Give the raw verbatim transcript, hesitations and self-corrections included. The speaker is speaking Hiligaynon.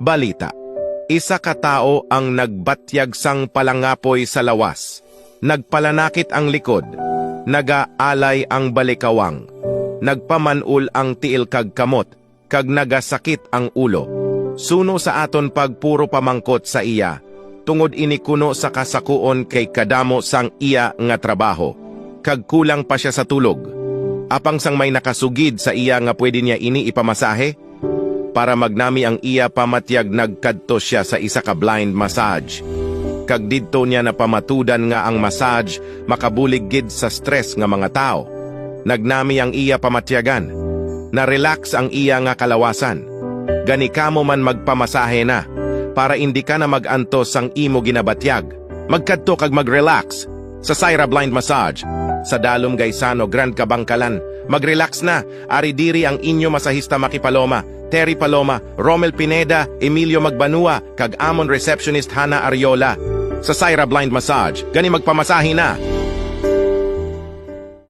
Balita. Isa ka tawo ang nagbatyag sang palangapoy sa lawas. Nagpalanakit ang likod, nagaalay ang balikawang, nagpaman-ol ang tiil kag kamot, kag nagasakit ang ulo. Suno sa aton pagpuro pamangkot sa iya, tungod ini kuno sa kasakuon kay kadamo sang iya nga trabaho, kag kulang pa sia sa tulog. Apang sang may nakasugid sa iya nga pwede niya ini ipamasahe, para magnami ang iya pamatyag, nagkadto sia sa isa ka blind massage. Kag didto niya napamatudan nga ang massage makabulig gid sa stress nga mga tawo. Nagnami ang iya pamatyagan. Na-relax ang iya nga kalawasan. Gani kamo man magpamasahe na, para indi ka na mag-antos sang imo ginabatyag. Magkadto kag mag-relax sa Syra Blind Massage, sa Dalom Gaisano, Grand Kabankalan. Mag-relax na. Ari diri ang inyo masahista Maki Paloma, Terry Paloma, Romel Pineda, Emilio Magbanua, kag amon receptionist Hana Ariola. Sa Syra Blind Massage, gani magpamasahe na.